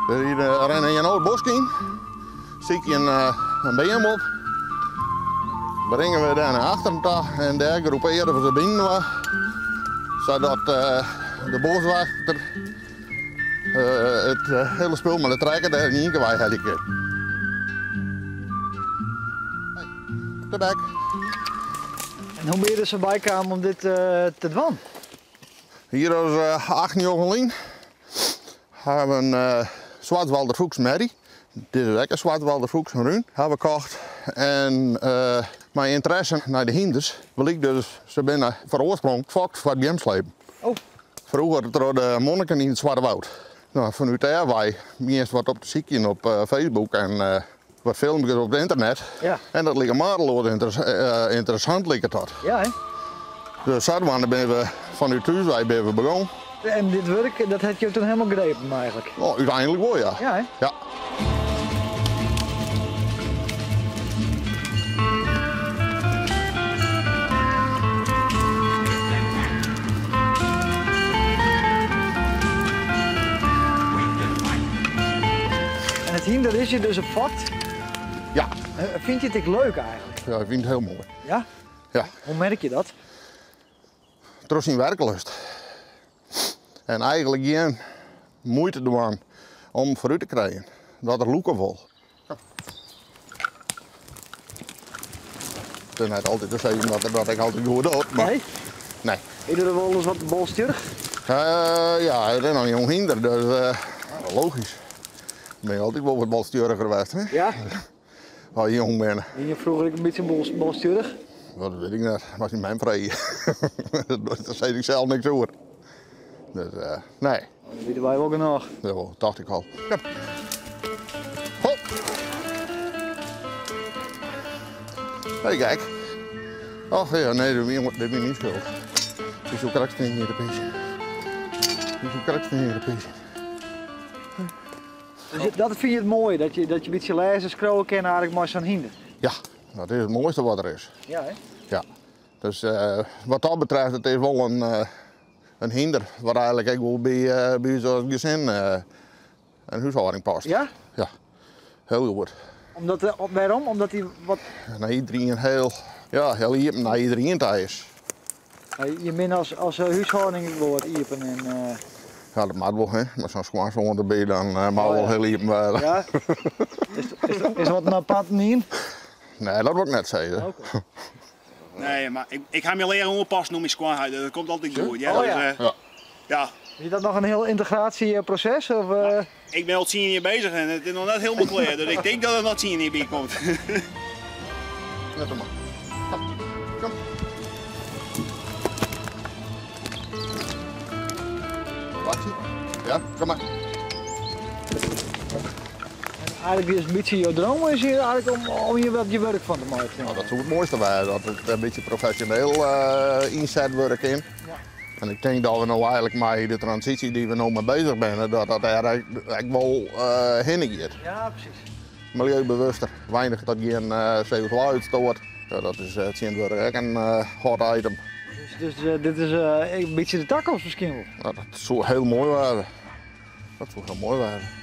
We rinne hjir no it bosk yn, sykje in beam op, bringe we dêr nei achteren ta en dêr groepearje we se byinoar, sadat de boswachter it hiele spul mei de trekker dêr yn ien kear weihelje kin. Tebek. En hoe bin je der sa by kaam om dit te dwaan? Hjir as 8, 9 lyn ha we in Schwarzwalder Fuchs merrie. Dit is ek in Schwarzwalder Fuchs, in rún, ha we kocht. En mei ynteresse nei de hynders blykt dus, se binne fan oarsprong fokt foar beamslepen. Oh. Froeger troch de monniken yn it Swarte Woud. No, fanút dêr wei begjinst wat op te sykjen op Facebook en wat filmkes op it ynternet. Ja. En dat like marteloas ynteressant liket dat. Ja, hè? Dus sadwaande binne we fanút thús wei binne we begûn. En dit wurk, dat hat jo toen helemaal grepen eigenlijk? Oh, úteinlik wol, ja. Ja, hè? Ja. En it hynder is hjir dus op fokt? Ja. Fynt je it ek leuk eigenlijk? Ja, ik fyn it hiel moai. Ja? Ja. Hoe merk je dat? Troch syn werklust. En eigenlik gjin muoite dwaan om foarút te krijen. Dat er lûke wol. It is net altyd te sizzen dat er dat ek altyd goed docht. Mar Nee? Nee. Is er wolris wat balstjurich? Ja, it is noch in jong hynder, dus logysk. Ben je altyd wol wat balstjuriger west, hè? Ja. As je jong binne. Wie je froeger ek in bytsje balstjurich? Dat wit ik net, moatst myn mem freegje. Dêr sis ik sels niks oer. Dus nee. Dat witte wy wol genôch. Ja, tocht ik al. Kom. Hop. Hey, gek. Och ja, nee, dit wie myn skuld. Ik soe krekt stean hjir te pisjen. Ik soe krekt stean hjir te pisjen. Dus dat fyn je it moaie, dat je, dat je in bytsje lêze, skriuwe kinne eigenlik mei sa'n hynder? Ja, dat is it moaiste wat der is. Ja, hè? Ja. Dus wat dat betreft, it is wol in, in hynder wat eigenlik ek wol by, by ús as gesin en húshâlding past. Ja? Ja, hiel goed. Omdat, wêrom? Omdat hy wat... Nei iderien hiel, ja, hiel iepen nei iderien ta is. Je binne as, as húshâlding ek wol wat iepen en... Ja, dat moat wol, hè. Mei sa'n skoansoan derby, dan moat oh, wol ja. hiel iepen wêze. Ja? Is, is, is wat in apart ien? Nee, dat wol ik net sizze. Okay. Nee, mar ik, ik ha my learen oanpassen oan myn skoanheit, dat komt altyd goed. Ja, Oh, ja. Dus, ja. ja. Is dat noch in hiel yntegraasjeproses? Of, uh... Ik bin al tsien jier beuzich en it is noch net hielendal klear, dus ik tink dat der noch tsien jier by komt. Net mar. Kom. Kom. Wachtsje. Ja, kom mar. En eigenlik is in bytsje jo droom is hjir eigenlik om, om hjir wat je wurk fan te meitsjen. No, dat soe it moaiste wêze, dat it in bytsje profesjoneel uh, ynset wurde kin. Ja. En ik tink dat we no eigenlik mei de transysje dy't we no mei beuzich binne, dat dat dêr ek wol uh, hinne giet. Ja, presys. Miljeubewuster, weinich tot gjin CO2-útstoat. Ja, dat is tsjintwurdich ek in hot item. Dus, dus dit is in bytsje de takomst miskien wol? No, dat soe hiel moai wêze. Dat soe hiel moai wêze.